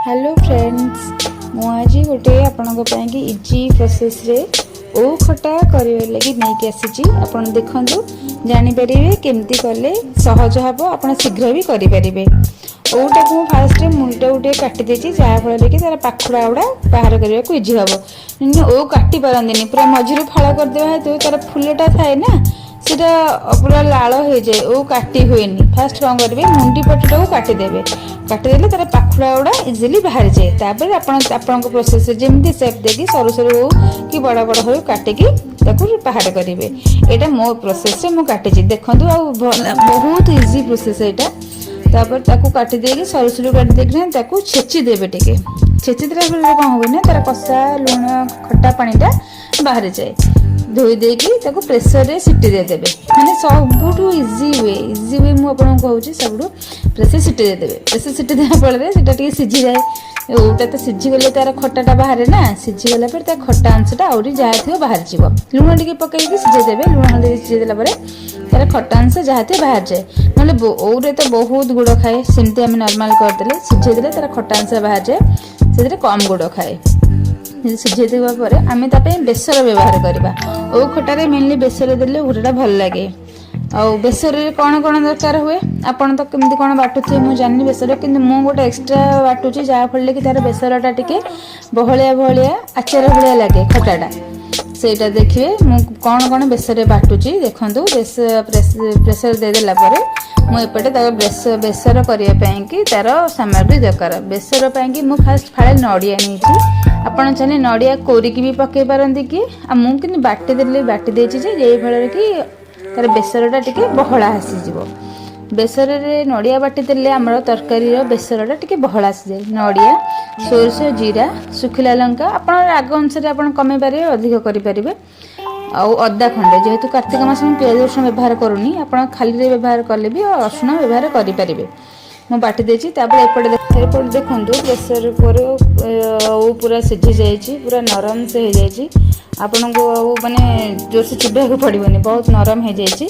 Hello friends, ମୁଁ ଆଜି ଗୋଟେ ଆପଣଙ୍କ ପାଇଁକି ଇଜି ପ୍ରୋସେସ୍ରେ ଓଉ ଖଟା କରିବା ଲାଗି ନେଇକି ଆସିଛି। ଆପଣ ଦେଖନ୍ତୁ, ଜାଣିପାରିବେ କେମିତି କଲେ ସହଜ ହେବ, ଆପଣ ଶୀଘ୍ର ବି କରିପାରିବେ। ଓଉଟାକୁ ମୁଁ ଫାଷ୍ଟ ମୁଣ୍ଡଟାକୁ ଟିକେ କାଟି ଦେଇଛି, ଯାହାଫଳରେ କି ତାର ପାଖୁଡ଼ା ଗୁଡ଼ା ବାହାର କରିବାକୁ ଇଜି ହେବ। ଓଉ କାଟି ପାରନ୍ତିନି, ପୁରା ମଝିରୁ ଫାଳ କରିଦେବା ହେତୁ ତାର ଫୁଲଟା ଥାଏ ନା, ସେଟା ପୁରା ଲାଳ ହେଇଯାଏ, ଓଉ କାଟି ହୁଏନି। ଫାଷ୍ଟ କ'ଣ କରିବେ? ମୁଣ୍ଡି ପଟଟାକୁ କାଟିଦେବେ। କାଟିଦେଲେ ତାର ପାଖୁଡ଼ା ଗୁଡ଼ା ଇଜିଲି ବାହାରିଯାଏ। ତାପରେ ଆପଣ ଆପଣଙ୍କ ପ୍ରୋସେସରେ ଯେମିତି ସେପ୍ ଦେଇକି, ସରୁ ସରୁ ହଉ କି ବଡ଼ ବଡ଼ ହଉ, କାଟିକି ତାକୁ ବାହାର କରିବେ। ଏଇଟା ମୋ ପ୍ରୋସେସରେ ମୁଁ କାଟିଛି, ଦେଖନ୍ତୁ। ଆଉ ବହୁତ ଇଜି ପ୍ରୋସେସ୍ ଏଇଟା। ତାପରେ ତାକୁ କାଟି ଦେଇକି, ସରୁ ସରୁ କାଟି ଦେଇକିନା ତାକୁ ଛେଚି ଦେବେ ଟିକେ। ଛେଚି ଦେଲା ଫଳରେ କ'ଣ ହୁଏ ନା, ତାର କଷା ଲୁଣ ଖଟା ପାଣିଟା ବାହାରିଯାଏ। ଧୋଇ ଦେଇକି ତାକୁ ପ୍ରେସରରେ ସିଟି ଦେଇଦେବେ। ମାନେ ସବୁଠୁ ଇଜି we, easy we ମୁଁ ଆପଣଙ୍କୁ କହୁଛି, ସବୁଠୁ ପ୍ରେସର ସିଟି ଦେଇଦେବେ। ପ୍ରେସର ସିଟି ଦେବା ଫଳରେ ସେଇଟା ଟିକେ ସିଝିଯାଏ। ଓଉଟା ତ ସିଝିଗଲେ ତାର ଖଟାଟା ବାହାରେ ନା। ସିଝିଗଲା ପରେ ତା ଖଟା ଅଂଶଟା ଆହୁରି ଯାହା ଥିବ ବାହାରିଯିବ। ଲୁଣ ଟିକେ ପକେଇକି ସିଝେଇ ଦେବେ। ଲୁଣ ହଳଦୀ ସିଝେଇ ଦେଲା ପରେ ତାର ଖଟା ଅଂଶ ଯାହା ଥିବ ବାହାରିଯାଏ। ନହେଲେ ଓଉରେ ତ ବହୁତ ଗୁଡ଼ ଖାଏ। ସେମିତି ଆମେ ନର୍ମାଲ କରିଦେଲେ, ସିଝେଇ ଦେଲେ ତାର ଖଟା ଅଂଶ ବାହାରିଯାଏ, ସେଥିରେ କମ୍ ଗୁଡ଼ ଖାଏ। ସିଝେଇ ଦେବା ପରେ ଆମେ ତା ପାଇଁ ବେସର ବ୍ୟବହାର କରିବା। ଓଉ ଖଟାରେ ମେନଲି ବେସର ଦେଲେ ଓଉ ଖଟାଟା ଭଲ ଲାଗେ। ଆଉ ବେସରରେ କ'ଣ କ'ଣ ଦରକାର ହୁଏ? ଆପଣ ତ କେମିତି କ'ଣ ବାଟୁଥିବେ ମୁଁ ଜାଣିନି ବେସର, କିନ୍ତୁ ମୁଁ ଗୋଟେ ଏକ୍ସଟ୍ରା ବାଟୁଛି, ଯାହାଫଳରେ କି ତାର ବେସରଟା ଟିକେ ବହଳିଆ ବହଳିଆ, ଆଚାର ଭଳିଆ ଲାଗେ ଖଟାଟା। ସେଇଟା ଦେଖିବେ, ମୁଁ କ'ଣ କ'ଣ ବେସରରେ ବାଟୁଛି ଦେଖନ୍ତୁ। ପ୍ରେସର ଦେଇଦେଲା ପରେ ମୁଁ ଏପଟେ ତାକୁ ବେସର କରିବା ପାଇଁକି ତାର ସାମଗ୍ରୀ ଦରକାର। ବେସର ପାଇଁକି ମୁଁ ଫାଷ୍ଟ ଫାଳେ ନଡ଼ିଆ ନେଇଛି। ଆପଣ ଚାହିଁଲେ ନଡ଼ିଆ କୋରିକି ବି ପକାଇ ପାରନ୍ତି କି, ଆଉ ମୁଁ କିନ୍ତୁ ବାଟି ଦେଲି, ବାଟି ଦେଇଛି ଯେ ଏଇ ଫଳରେ କି ତାର ବେସରଟା ଟିକେ ବହଳା ଆସିଯିବ। ବେସରରେ ନଡ଼ିଆ ବାଟି ଦେଲେ ଆମର ତରକାରୀର ବେସରଟା ଟିକେ ବହଳା ଆସିଯାଏ। ନଡ଼ିଆ, ସୋରିଷ, ଜିରା, ଶୁଖିଲା ଲଙ୍କା, ଆପଣ ରାଗ ଅନୁସାରେ ଆପଣ କମେଇ ପାରିବେ, ଅଧିକ କରିପାରିବେ। ଆଉ ଅଦା ଖଣ୍ଡେ। ଯେହେତୁ କାର୍ତ୍ତିକ ମାସ, ମୁଁ ପିଆଜ ରସୁଣ ବ୍ୟବହାର କରୁନି। ଆପଣ ଖାଲିରେ ବ୍ୟବହାର କଲେ ବି ରସୁଣ ବ୍ୟବହାର କରିପାରିବେ। ମୁଁ ବାଟି ଦେଇଛି। ତାପରେ ଏପଟେ ଦେଖନ୍ତୁ, ପ୍ରେସର କୁକର୍ ଆଉ ପୁରା ସିଝି ଯାଇଛି, ପୁରା ନରମ ସେ ହେଇଯାଇଛି। ଆପଣଙ୍କୁ ଆଉ ମାନେ ଜୋରସେ ଚିପିବାକୁ ପଡ଼ିବନି, ବହୁତ ନରମ ହେଇଯାଇଛି।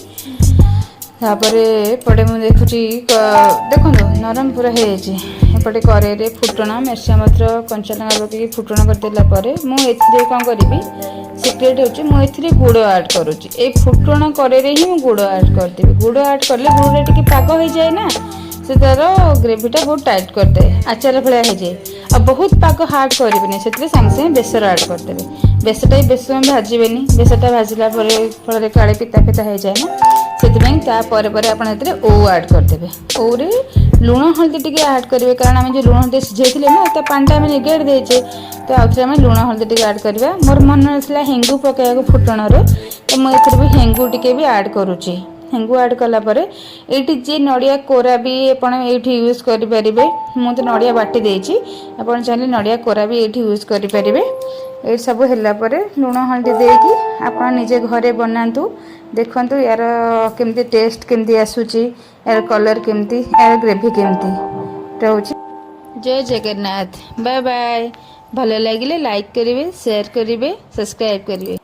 ତାପରେ ଏପଟେ ମୁଁ ଦେଖୁଛି, ଦେଖନ୍ତୁ, ନରମ ପୁରା ହେଇଯାଇଛି। ଏପଟେ କରେଇରେ ଫୁଟଣ, ଭେର୍ସୁଙ୍ଗା ପତ୍ର, କଞ୍ଚା ଲଙ୍କା ପକେଇକି ଫୁଟଣ କରିଦେଲା ପରେ ମୁଁ ଏଥିରେ କ'ଣ କରିବି? ସିକ୍ରେଟ୍ ହେଉଛି, ମୁଁ ଏଥିରେ ଗୁଡ଼ ଆଡ଼୍ କରୁଛି। ଏଇ ଫୁଟଣ କରେଇରେ ହିଁ ମୁଁ ଗୁଡ଼ ଆଡ଼୍ କରିଦେବି। ଗୁଡ଼ ଆଡ଼୍ କଲେ ଗୁଡ଼ଟା ଟିକେ ପାଗ ହେଇଯାଏ ନା, ସେ ତାର ଗ୍ରେଭିଟା ବହୁତ ଟାଇଟ୍ କରିଦିଏ, ଆଚାର ଭଳିଆ ହେଇଯାଏ। ଆଉ ବହୁତ ପାଗ ହାର୍ଡ଼ କରିବେନି। ସେଥିରେ ସାଙ୍ଗେ ସାଙ୍ଗେ ବେସର ଆଡ଼୍ କରିଦେବେ। ବେସରଟା ବି ବେଶୀ ସମୟ ଭାଜିବେନି। ବେସରଟା ଭାଜିଲା ପରେ ଫଳରେ କାଳେ ପିତା ପିତା ହେଇଯାଏ ନା, ସେଥିପାଇଁ ତାପରେ ପରେ ଆପଣ ଏଥିରେ ଓଉ ଆଡ଼୍ କରିଦେବେ। ଓଉରେ ଲୁଣ ହଳଦୀ ଟିକେ ଆଡ଼୍ କରିବେ, କାରଣ ଆମେ ଯେଉଁ ଲୁଣ ହଳଦୀ ସିଝେଇଥିଲେ ନା, ତା ପାଣିଟା ଆମେ ନିଗାଡ଼ି ଦେଇଛେ। ତ ଆଉଥରେ ଆମେ ଲୁଣ ହଳଦୀ ଟିକେ ଆଡ଼୍ କରିବା। ମୋର ମନେ ନଥିଲା ହେଙ୍ଗୁ ପକାଇବାକୁ ଫୁଟଣରେ, ତ ମୁଁ ଏଥିରେ ବି ହେଙ୍ଗୁ ଟିକେ ବି ଆଡ଼୍ କରୁଛି। ହେଙ୍ଗୁ ଆଡ଼୍ କଲା ପରେ ଏଇଠି ଯିଏ ନଡ଼ିଆ କୋରା ବି ଆପଣ ଏଇଠି ୟୁଜ୍ କରିପାରିବେ। ମୁଁ ତ ନଡ଼ିଆ ବାଟି ଦେଇଛି, ଆପଣ ଚାହିଁଲେ ନଡ଼ିଆ କୋରା ବି ଏଇଠି ୟୁଜ୍ କରିପାରିବେ। ଏଇଠି ସବୁ ହେଲା ପରେ ଲୁଣ ହଳଦୀ ଦେଇକି ଆପଣ ନିଜେ ଘରେ ବନାନ୍ତୁ। ଦେଖନ୍ତୁ ୟାର କେମିତି ଟେଷ୍ଟ କେମିତି ଆସୁଛି, ୟାର କଲର୍ କେମିତି, ୟାର ଗ୍ରେଭି କେମିତି ରହୁଛି। ଜୟ ଜଗନ୍ନାଥ, ବାଏ ବାଏ। ଭଲ ଲାଗିଲେ ଲାଇକ୍ କରିବେ, ସେୟାର କରିବେ, ସବସ୍କ୍ରାଇବ୍ କରିବେ।